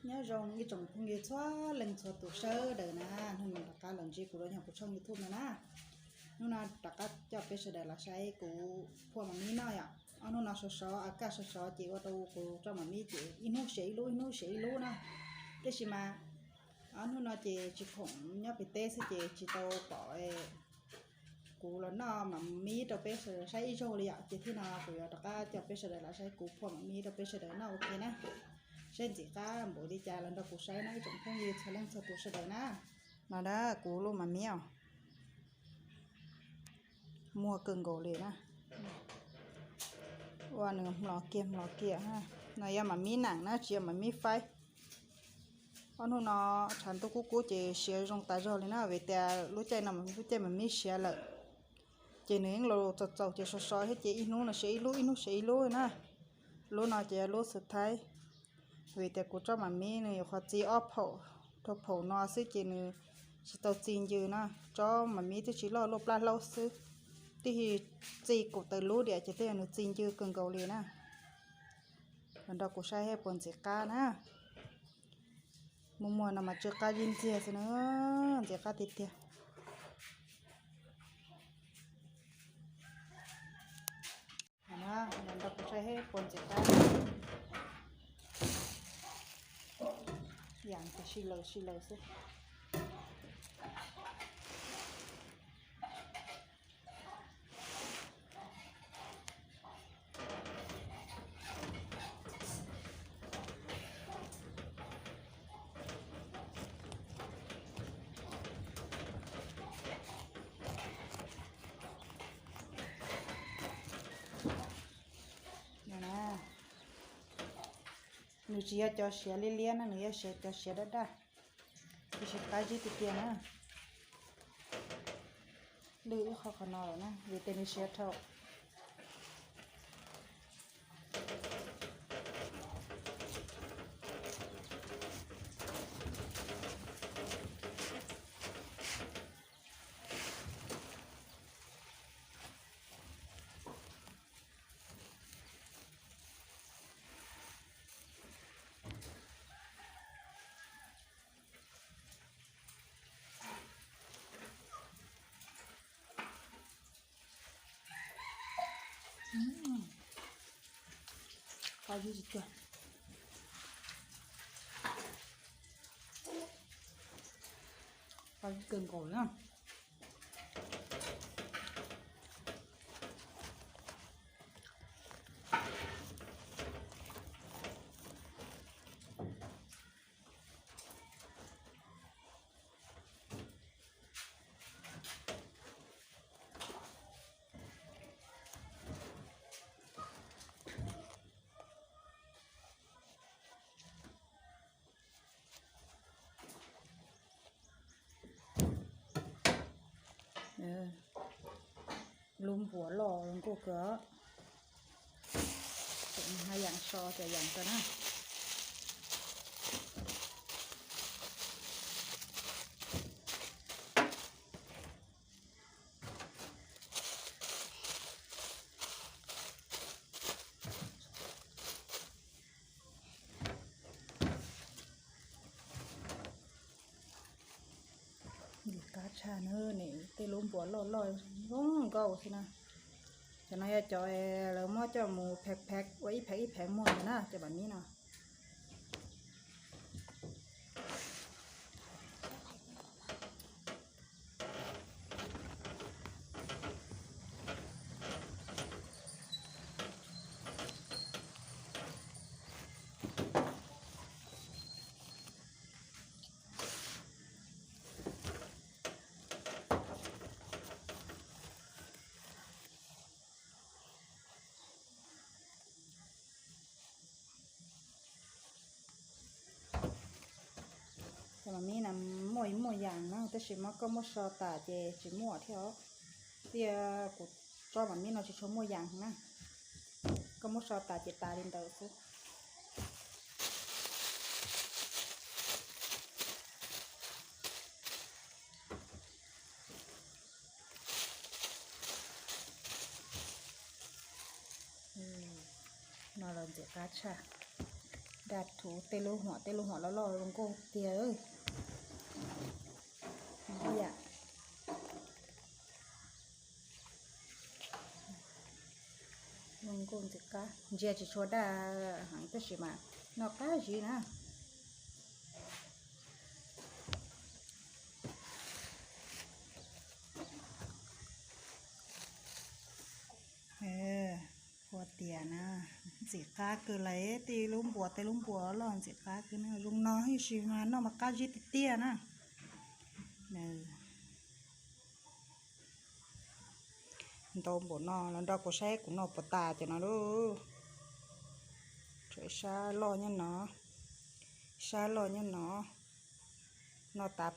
Nyob zoo ib tsoom phooj ywg txhua leej txhua tus sawv daws na, hnub no rov qab los ntsib kuv rau yog kuv tshooj YouTube no na. Hnub no rov qab coj peb sawv daws los saib kuv phua mam mib noj yom. Ob hnub no sov sov, a kaj sov sov ces ua rau kuv roj mam mib ces ib hnub siav ib lub, ib hnub siav ib lub na. Tab sis mas ob hnub no ces tsis khoom nyob pem teb xwb ces tsis tau pom kuv los noj mam mib rau peb sawv daws saib ib zaug li yom. Ces thiab no kuv yuav rov qab coj peb sawv daws los saib kuv phua mam mib rau peb sawv daws noj ua ke na. Saib ntxim qab npaum li cas los nrog kuv saib no ib tsoom phooj ywg txhua leej txhua tus sawv daws na. No na kuv lub mam mib os, muag kawg nkaus li na. Ua nws hmlos kiag hmlos kiag. No yog mam mib nam na, tsis yog mam mib faib. Ob hnub no tshav ntuj kub kub ces siav zoo tas zog li na, vim tias lub caij no lub caij mam mib siav lawm. Ces nws yeej los txaus txaus ces sov sov thiab ces ib hnub no siav ib lub, ib hnub siav ib lub na. Lub no ces yog lub xwm thaib, vim tias kuv tsob mam mib nws yuav qhov txi ob phaum, rau phaum no xwb ces nws tsis tau txi ncw na. Tsob mam mib twb tsis loj, loj plab hlaub xwb, tib si txi kaum tawm lub diam ces twb yog nws txi ncw kawg nkaus li na. Los nrog kuv saib puas ntxim qab na. Muag muag no mas tsw qab zib ntxiag xwb na, ntxim qab tiag tiag. Los nrog kuv saib puas ntxim qab. Yam ces sib laws sib laws xwb. Nws tsis yog cov siav liab liab na, nws yog siav cov siav daj daj, tiam sis qab zib tiag tiag na. Lwj ib qho qhov no lawm na, vim tias nws siav dhau. Qab zib tsis cuag, qab zib kawg nkaus na. Lub npuas loj los nkuj kawg. Haj yam so cov yam kawg na. Ntxim qab tshaj na, nim tej lub npuas loj loj zoo nkauj xwb na. Cov no yog cov lawv muab coj mus phev phev ua ib phev ib phev muag ntawd na, cov mam mib no. Cov mam mib no muaj muaj yas na, tab sis mas koj muab so tas ces tsis muaj thiab os. Tias kuv tsob mam mib no tsis tshua muaj yas na, koj muab so tas ces tas li ntawd xwb. No los ntxim qab tshaj. Da thuv tej lub huam, tej lub huam loj loj zoo nkauj tiag. Zoo nkauj ntxim qab, ntsia tsis tshua daj heev tab sis mas noj qab zib na. Ua tias na, ntxim qab kawg lawm, tej lub npuas tej lub npuas loj ntxim qab kawg na, zoo no tab sis mas noj mas qab zib tiag tiag na. Ntau npaum no los nrog kuv saib kuv noj puas tas cov no lauj. Tshuav sab loj nyob no, sab loj nyob no, noj tas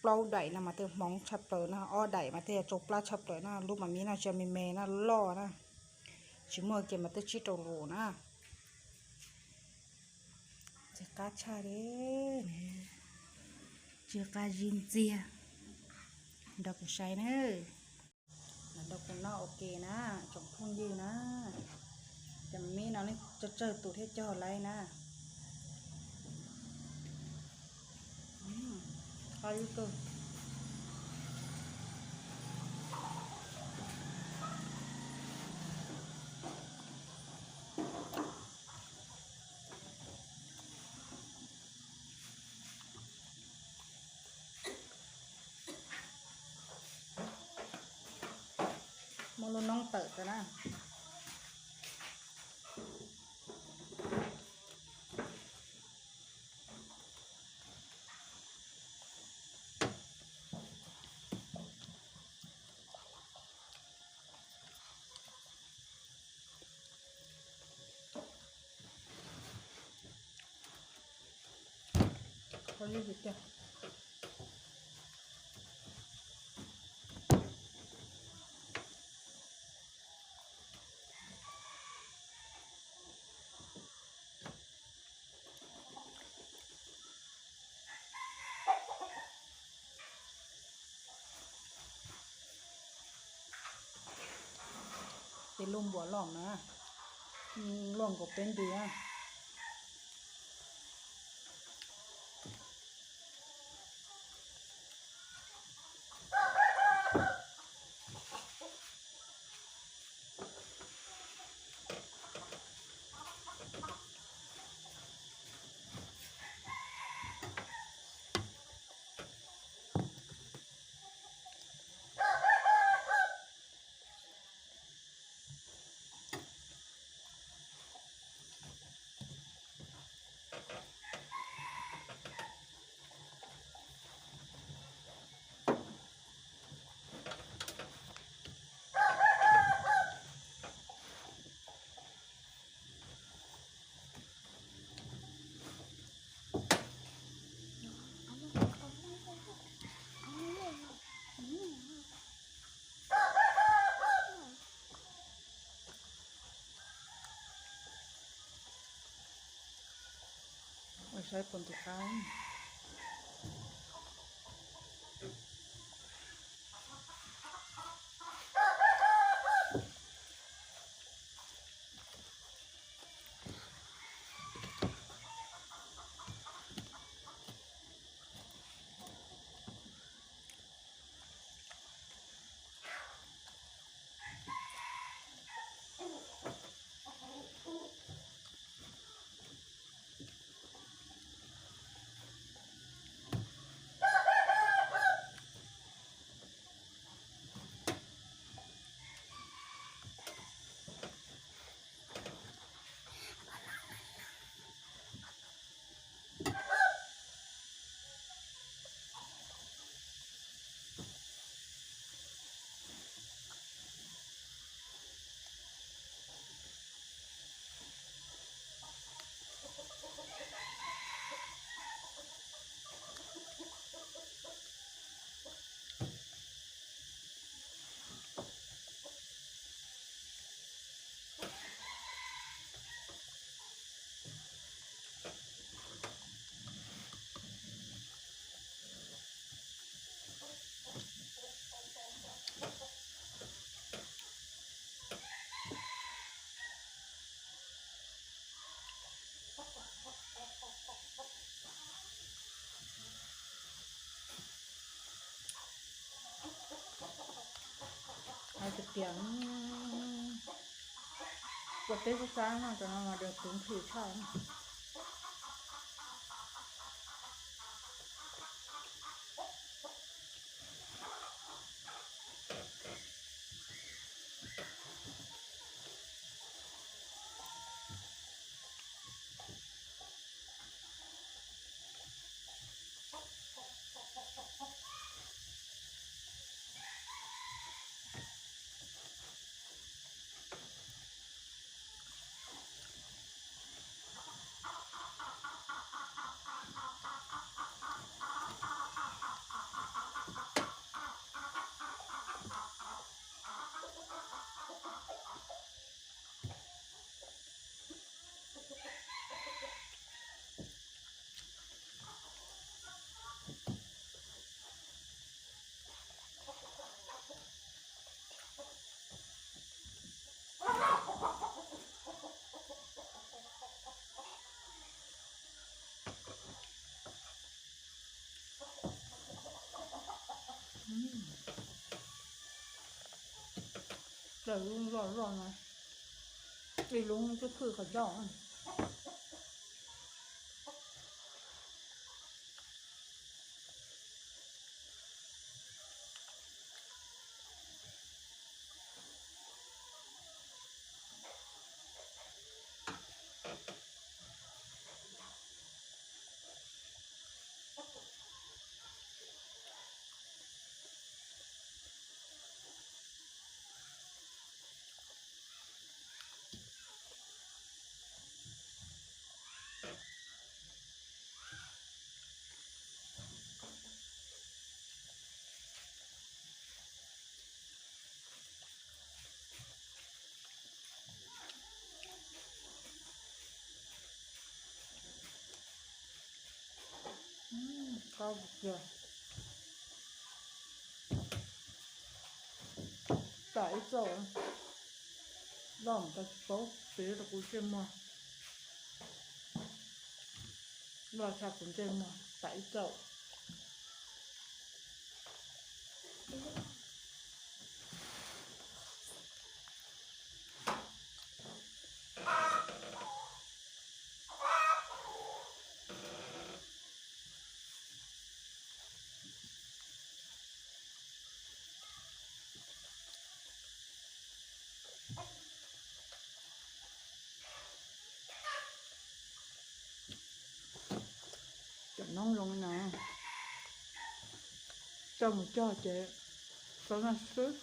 plaub daim no mas twb hmoov tshaj plaws no, ob daim mas twb yog tsau plab tshaj plaws no, lub mas me no tsis me me no, loj na, tsis muaj kiag mas twb tsib rau lus na. Ntxim qab tshaj li, ntxim qab zib ntxiag. Nrog kuv saib na, nrog kuv noj ua ke na, tsoom phooj ywg na. Cov me no tsawg tsawg tus thiaj cog lawm na. Qab ib tug. Muab lub noob tawm tso na. Tej lub npuas loj na, loj nkaus peb ntws na. Ua saib puas ntim qab. Tias kua teb xab xab no, cov no mas dawb kub nplhis tshaj. Daim lub loj loj no, ib lub twb phwj qhov ncauj. Qab tiag. Tam ib txaum, loj tau tsis paub, piv rau kuv ntsej muag, loj tshaj kuv ntsej muag tam ib txaum. Cov noob zoo no, coj mus cog ces tau noj xwb.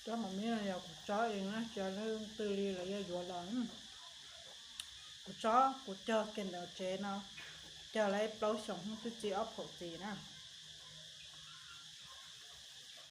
Cov mos mis no yog kuv tsob ib na, tsis yog leej twg li los yog yuav los. Kuv tsob kuv cog kiag ntawm tsev no, cog lawm plaub xyoos twb txi ob phaum txiv na.